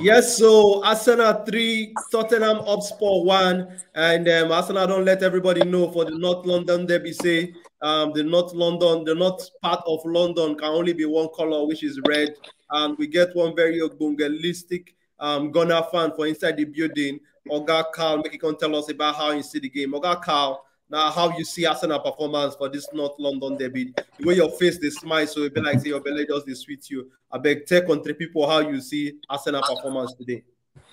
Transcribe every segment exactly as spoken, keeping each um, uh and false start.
Yes, so Arsenal three, Tottenham Hotspur one, and um, Arsenal don't let everybody know for the North London derby say um, the North London, the north part of London can only be one color, which is red, and we get one very ogbongelistic um, Gunner fan for inside the building. Oga Carl, make he come tell us about how he see the game. Oga Carl, now how you see Arsenal performance for this North London derby? The way your face dey smile, so it be like say your belly just dey sweet you. I beg tell country people how you see Arsenal performance today.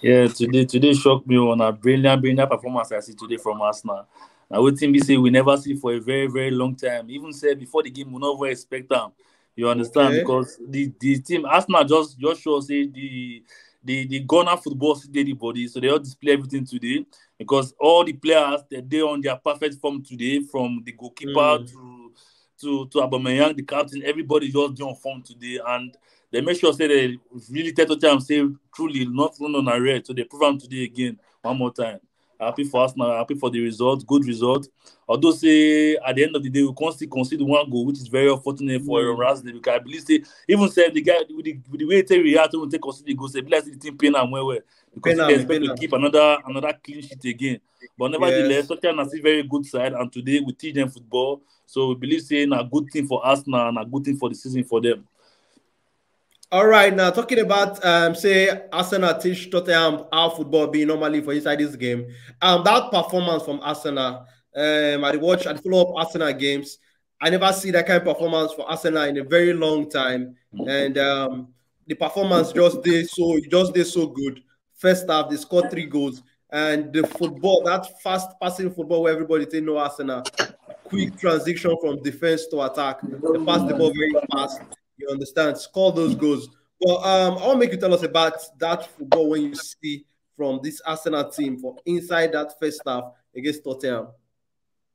Yeah, today today shocked me on a brilliant, brilliant performance I see today from Arsenal. Now we think we say we never see for a very, very long time. Even said before the game, we never expect them. You understand? Okay. Because the, the team Arsenal just just show say the the the Gunner football still dey the body, so they all display everything today because all the players they dey on their perfect form today, from the goalkeeper Mm. to to to Aubameyang, the captain. Everybody just dey on form today, and they make sure say they really tell Tottenham say truly North London are red, so they prove am today again one more time. Happy for Arsenal, happy for the result, good result. Although say at the end of the day we can still concede one goal, which is very unfortunate for Mm. Aaron Ramsdale, because I believe say even say the guy with the, with the way they react when they concede the goal, say bless the team pain am well well because Pain they am, expect pain to am. keep another another clean sheet again. But nevertheless, Yes. Tottenham are still very good side, and today we teach them football, so we believe say na good thing for Arsenal and a good thing for the season for them. All right, now talking about um say Arsenal teach Tottenham how football be normally for inside this game. Um that performance from Arsenal, um I dey watch and follow up Arsenal games. I never see that kind of performance for Arsenal in a very long time, and um the performance just dey so just dey so good. First half they scored three goals, and the football, that fast passing football where everybody take know Arsenal, quick transition from defense to attack. They pass the ball very fast. You understand? Score those goals. But um, I want make you tell us about that football when you see from this Arsenal team for inside that first half against Tottenham.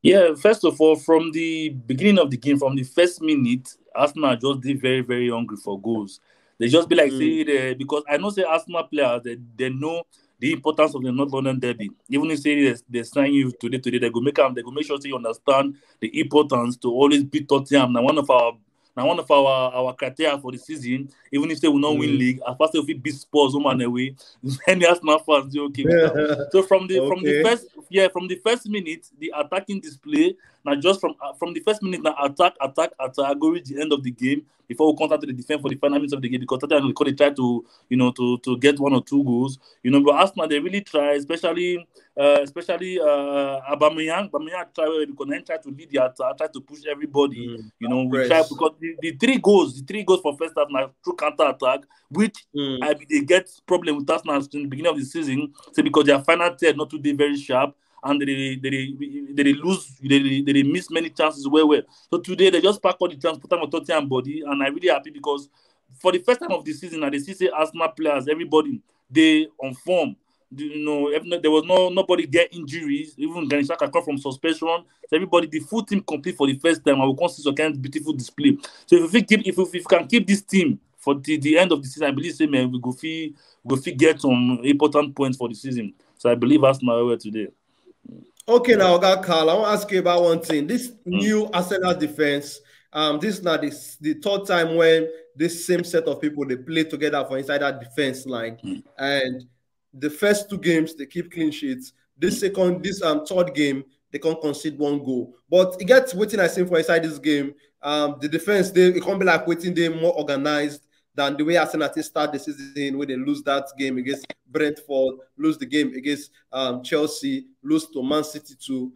Yeah, first of all, from the beginning of the game, from the first minute, Arsenal just dey very, very hungry for goals. They just be like Mm. say they, because I know say Arsenal players they, they know the importance of the North London derby. Even if say they, they sign you today, today they go make am, they go make sure say you understand the importance to always beat Tottenham. Now one of our now one of our our criteria for the season, even if say we not win Mm. league, as far as we beat Spurs home and away, any Arsenal fans dey okay with that. So from the from the Okay. first yeah from the first minute, the attacking display now just from uh, from the first minute now attack attack attack go reach the end of the game before we come out to the defense for the final minutes of the game, because Tottenham they try to you know to to get one or two goals, you know. But Arsenal they really try, especially uh, especially uh, Aubameyang. Aubameyang try well because he try to lead the attack, try to push everybody. Mm. You know, we Press. try because the, the three goals, the three goals for first half now through counter attack, which Mm. I be they get problem with Arsenal since the beginning of the season. Say because their final third not too dey very sharp, and they they they, they, they lose, they, they, they miss many chances well well. So today they just pack all the chance, put them on Tottenham body, and I really happy because for the first time of the season, I dey see say Arsenal players, everybody they on form. The- You know, if not, there was no nobody get injuries. Even Granit Xhaka come from suspension. So everybody, the full team complete for the first time. I will come see some kind of beautiful display. So if we keep, if we, if we can keep this team for the, the end of the season, I believe say man we go fit go fit get some important points for the season. So I believe Arsenal well today. Okay, now Oga Carl, I want to ask you about one thing. This new Arsenal defense, um, this is now the, the third time when this same set of people they play together for inside that defense line, Mm. and the first two games they keep clean sheets. This second, this um third game they can concede one goal. But it gets waiting I see for inside this game. Um, the defense they it can be like waiting they more organized than the way Arsenal take start the season, where they lose that game against Brentford, lose the game against um, Chelsea, lose to Man City too.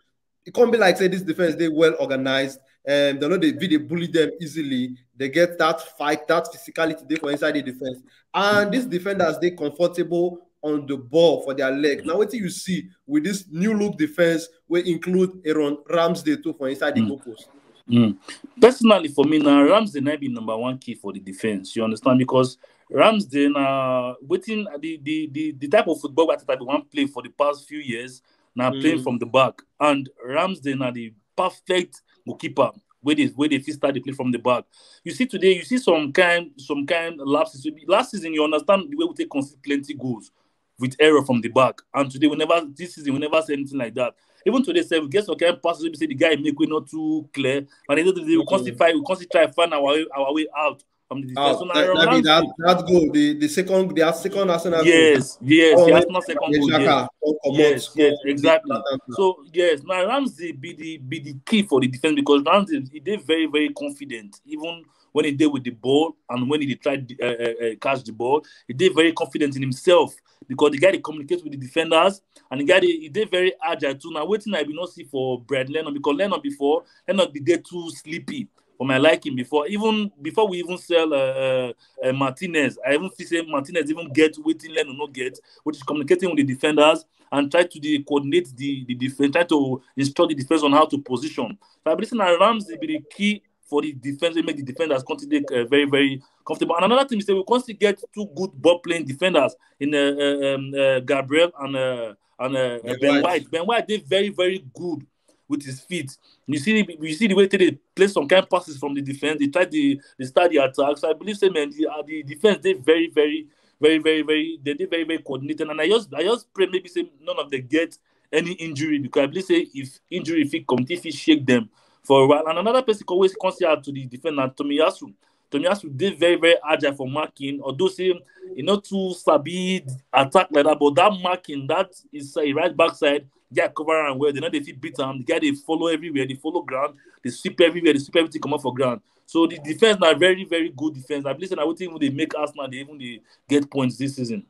It can't be like say this defense they well organized. Um, they know they they bully them easily. They get that fight, that physicality they for inside the defense. And these defenders they comfortable on the ball for their leg. Now, what do you see with this new look defense? We include Aaron Ramsdale too for inside the Mm. goalpost. Mm. Personally, for me now, Ramsdale might be number one key for the defense. You understand? Because Ramsdale now waiting the the the, the type of football that I want play for the past few years now playing Mm. from the back, and Ramsdale now the perfect goalkeeper where they where they fit start to play from the back. You see today, you see some kind some kind lapses. Last season, you understand the way we take concede plenty goals with error from the back, and today we never this season we never see anything like that. Even today, sef, we get some kind of passes wey be say the guy make wey not too clear, and at the end of the day, we constantly Mm. find we constantly try find our way, our way out. from the defense. Oh, so now that, that, that, that goal, the, the second, the second Arsenal goal. Yes, yes, oh, the Arsenal second goal. Yes, yes, exactly. So yes, now Ramsey be the be the key for the defense because Ramsey he did very very confident even when he did with the ball and when he tried uh, uh, catch the ball, he did very confident in himself because the guy they communicate with the defenders and the guy they, he did very agile too. Now waiting I will not see for Brad Lennon because Lennon before Lennon be there too sleepy for my liking before even before we even sell uh, uh, uh, Martinez. I even feel say Martinez even get waiting Lennon no get, which is communicating with the defenders and try to the coordinate the the defense, try to instruct the defense on how to position. So I believe that Ramsey be the key for the defense, they make the defenders continue uh, very very comfortable. And another thing is that we constantly get two good ball playing defenders in uh, uh, um, uh, Gabriel and uh, and uh, Ben White. Ben White they very very good with his feet. You see, you see the way they play some kind of passes from the defense. They try to they start the attack. So I believe, say, man, the, uh, the defense they very, very, very, very, very, they they very, very coordinated. And I just, I just pray maybe say none of them get any injury because I believe say if injury if it come, if it shake them for a while. And another person always comes out to the defense, and Tomiyasu. Tomiyasu did very, very agile for marking. Although say he not too sabi attack like that, but that marking that is a right backside. Guy cover and well. They know they fit beat him. The guy they follow everywhere. They follow ground. They sweep everywhere. They sweep everything come up for ground. So the defense now very very good defense. I believe say na wetin even they make Arsenal they even they get points this season.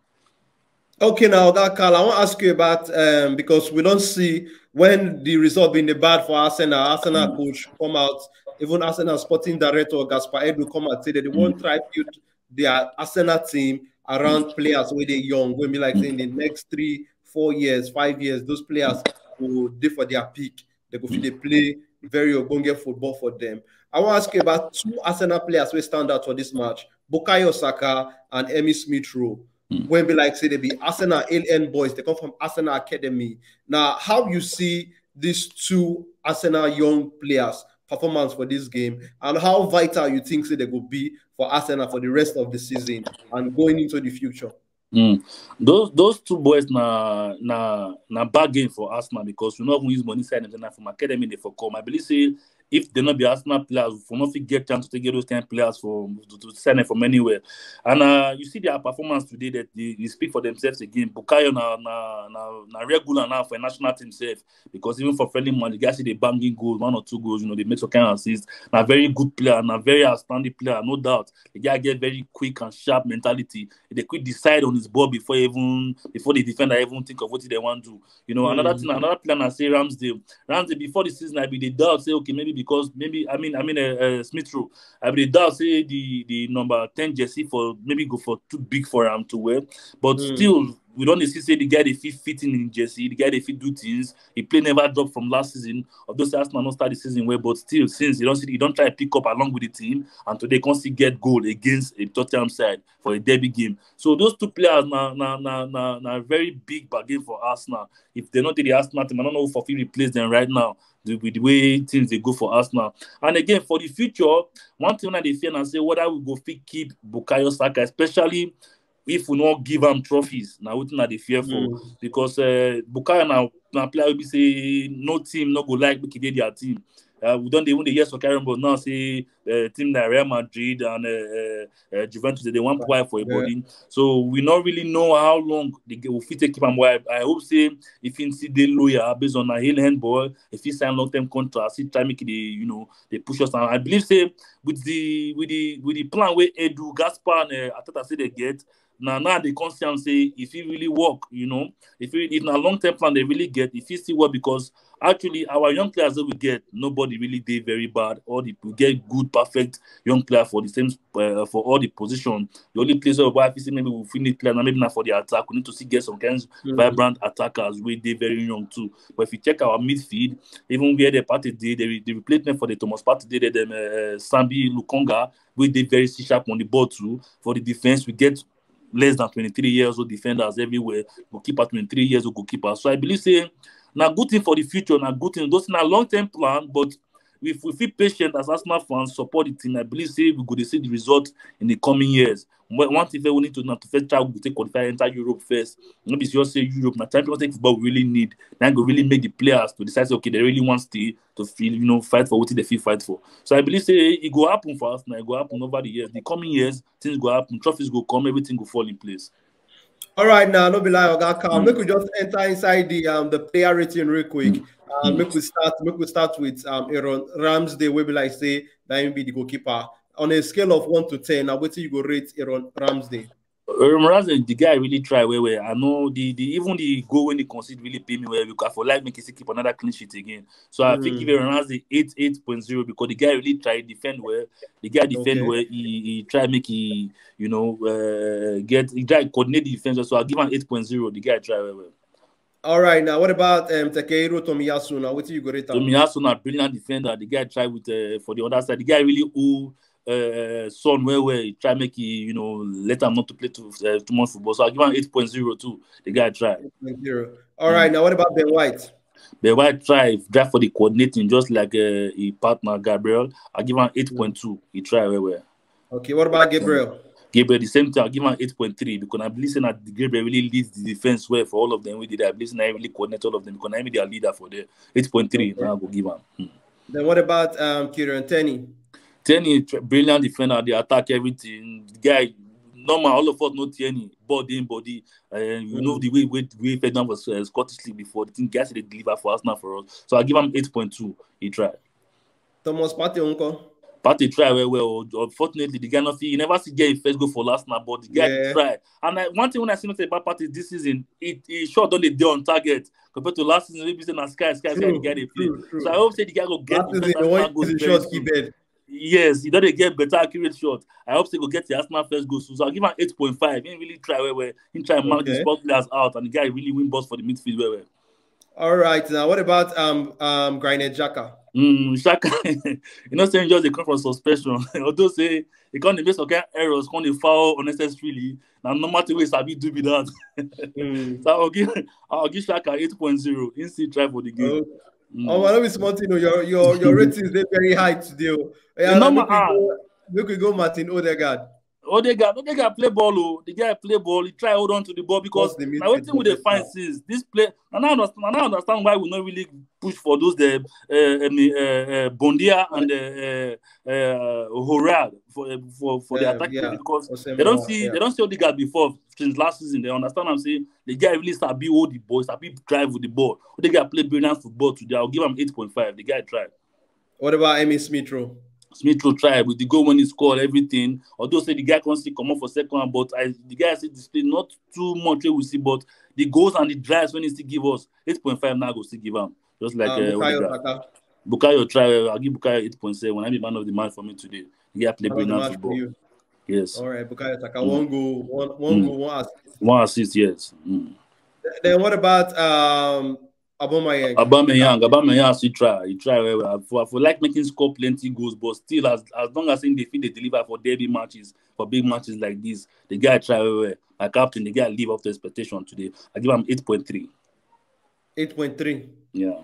Okay, now that Carl, I want to ask you about um, because we don't see when the result been the bad for Arsenal. Arsenal mm. coach come out, even Arsenal sporting director Gaspar Edu come out say that they won't mm. try build their Arsenal team around mm. players where they young. When be like mm. in the next three, four years, five years, those players will do for their peak. They go mm. they play very ogbonge football for them. I want to ask you about two Arsenal players who stand out for this match: Bukayo Saka and Emmy Smith Rowe. Mm. When be like say they be Arsenal A L N boys, they come from Arsenal Academy. Now, how you see these two Arsenal young players' performance for this game, and how vital you think say they could be for Arsenal for the rest of the season and going into the future? Mm. Those those two boys na na na bargain for Arsenal because we not even use money sign them from academy they for come. I believe say if they not be Arsenal players, we not fit get chance to get those kind of players for to, to sign them from anywhere. And uh, you see their performance today that they, they speak for themselves again. Bukayo na na na, na regular now for a national team self because even for friendly money, the guy see the banging goals, one or two goals, you know, they make some kind of assists. Na very good player, na very outstanding player, no doubt. The guy get very quick and sharp mentality. They quick decide on his ball before even before the defender even think of what they want to do. You know, mm. another thing, another plan I say Ramsdale. Ramsdale before the season, I be the doubt say okay maybe because maybe I mean I mean uh, uh, Smith Rowe. I be the doubt say the the number ten jersey for maybe go for too big for him to wear, but mm. still we don't see say the guy they fit fitting in jersey, the guy they fit do things. He play never drop from last season. Although say Arsenal not start the season well, but still since he don't see he don't try pick up along with the team, and today can still get goal against a Tottenham side for a derby game. So those two players now now now now now very big bargain for Arsenal. If they not the Arsenal team, I don't know if I feel replace them right now. The, with the way things they go for Arsenal. And again, for the future, one thing that they fear and say whether we go fit keep Bukayo Saka, especially if we not give them trophies. Now we think that they fear for mm. because uh, Bukayo now now player will be say no team not go like make it their team. Uh, we don't even the years for Karen, but now say uh, team like Real Madrid and uh, uh, uh, Juventus they want buy for a yeah. body. So we not really know how long they will fit take him. I, I hope say if he see the lawyer based on a hill hand boy, if he sign long term contract, he try make the you know they push us. And I believe say with the with the with the plan where Edu Gaspar and uh, Arteta say they get. Now now they come see am say if he really work, you know, if he, if na long term plan they really get, if he still work because actually our young players that we get nobody really dey very bad. All the we get good perfect young player for the same uh, for all the position. The only place where I feel say maybe we fit need player now maybe na for the attack we need to still get some kind mm. vibrant attackers wey dey very young too. But if you check our midfield, even where the party dey, the, the replacement for the Thomas Partey dey dem uh, Sambi Lukonga wey dey very sharp on the ball too. For the defense, we get less than twenty-three years old defenders everywhere. Goalkeeper twenty-three years old goalkeeper. So I believe say na good thing for the future, na good thing. Those na long term plan, but if we feel patient as Arsenal fans, support the team, I believe say we go dey see the result in the coming years. But one thing we need to now to first try to take qualify, enter Europe first. Not be just say Europe. Now time people take football we really need. Now go really make the players to decide say, okay, they really want to stay to feel, you know, fight for what they feel fight for. So I believe say it go happen for us now. It go happen over the years. The coming years, things go happen. Trophies go come. Everything go fall in place. All right, now no be lie, Oga Carl. Make we just enter inside the um the player rating real quick. Uh, make we start. Make we start with um Aaron Ramsdale. We be like say that him be the goalkeeper. On a scale of one to ten, now what you go rate Aaron Ramsdale? Aaron Ramsdale, the guy really try well well. I know the, the even the goal when he concede really pay me well because I for like make he still keep another clean sheet again. So I think give Aaron Ramsdale eight, eight point zero because the guy really try defend well. The guy defend well. He, he try make he, you know, uh, get he try coordinate the defense. So I give him eight point zero. The guy try well well. All right, now what about um Takehiro Tomiyasu? Now what you go rate him? Tomiyasu na brilliant defender. The guy try with uh, for the other side. The guy really who uh, Son well well. He try make he, you know, let him not to play too uh, too much football. So I give him eight point zero too. The guy try. Zero. All right, now what about Ben White? Ben White try drive for the coordinating just like uh, his partner Gabriel. I give him eight point two. He try well well. Okay, what about Gabriel? Gabriel, the same thing. I give him eight point three because I believe say that Gabriel really leads the defense well for all of them. We did. I believe say he really coordinate all of them because I be their leader for the eight point three. Now I go give him. Hmm. Then what about um Kieran Tierney? Tierney, tr- brilliant defender. They attack everything. The guy, normal. All of us know Tierney. Body in body. And you know the way we we fed down was uh, Scottish League before. The thing guys they deliver for us now for us. So I give him eight point two. He tried. Thomas Partey, uncle. Partey try well well. Unfortunately, the guy not fit. He never see get his first goal for last night, but the guy Yeah. try. And I, one thing when I see nothing about Partey this season, it, it shot on the day on target compared to last season. Maybe say na sky sky sky the True, guy they play. true, true. So I hope say the guy go get Last the season, first the one Arsenal goals the very shot he soon. bed. Yes, he don't get better accurate shot. I hope say go get the Arsenal first goal soon. So I give him eight point five. He really try well well. He try mark the Okay. spot players out, and the guy really win balls for the midfield well well. All right, now what about um um Granit Xhaka? Mm, Xhaka, you know, saying just they come from suspension. Although say he can't make some kind of errors, can't foul unnecessarily. Now no matter what Sabi do be that. Mm. So I'll give I'll give Xhaka eight point zero. He still try for the game. Oh, Mm. oh, well, let me small thing. Oh, your your your ratings they very high today. Oh. Yeah, Normal, make we ah. go, make we go Martin Odegaard. Odegaard, Odegaard play ball. Oh, the guy play ball. He try hold on to the ball because What's the now what thing we dey midfield find now? Since this play, and I understand, and I understand why we not really push for those the uh, um, uh, uh, Bondia and uh, uh, uh, Horad for uh, for for the Yeah, attack yeah. Because Osimhen, they don't see yeah. they don't see Odegaard before since last season. They understand. I'm saying the guy really sabi hold the ball, sabi drive with the ball. Odegaard play brilliant football today. I'll give him eight point five. The guy tried. What about Emmy Smith Rowe? Smith Rowe tried with the goal when he scored everything. Although say the guy can't still come up for second one, but I the guy still display not too much we will see, but the goals and the drives when he still give us eight point five now go still give him just like Uh, uh, Bukayo Odegaard. Saka. Bukayo try. I'll give Bukayo eight point seven. I be man of the match for me today. Yeah, play Man of the brilliant match for football. You. Yes. All right, Bukayo Saka. Mm. One goal, one one Mm. goal, one assist. One assist, yes. Mm. Then what about um Aubameyang? Aubameyang, Aubameyang still try. He try well. well. I for, I for like making score plenty goals, but still, as as long as in the field they deliver for derby matches, for big matches like this, the guy try well. well. My captain, the guy live up to expectation today. I give him eight point three. Eight point three. Yeah.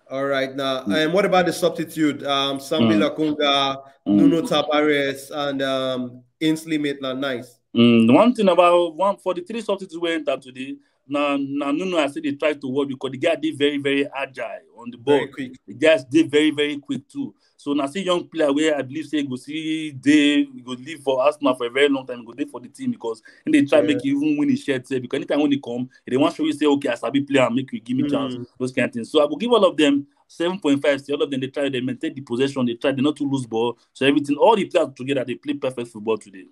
All right now. And what about the substitute? Um, Sambi Mm. Lokonga, Mm. Nuno Tavares, and um, Ainsley Maitland-Niles. Mm, the one thing about one for the three substitutes we enter today, now now Nuno I say they try to work because the guy did very very agile on the ball. Very quick. The guys did very very quick too. So now see young player where I believe say go see they go live for Arsenal for a very long time. Go there for the team because and they try Yeah. make you even win the shirt say because anytime when they come, they want show you say okay I sabi play and make you give me chance Mm. those kind of things. So I will give all of them seven point five. See all of them they try they maintain the possession they try they not to lose ball. So everything all the players together they play perfect football today.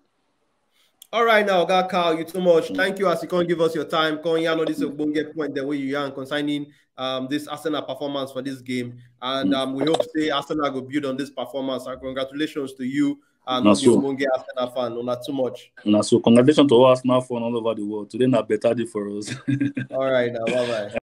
All right now, Oga Carl, you too much. Thank you as you can't give us your time. Come here, know this ogbonge point the way you are concerning um this Arsenal performance for this game, and um we hope say Arsenal go build on this performance. And congratulations to you and Na all the so. Ogbonge Arsenal fan. No, not too much. Now so congratulations to all Arsenal fans all over the world. Today na better day for us. All right now, bye bye.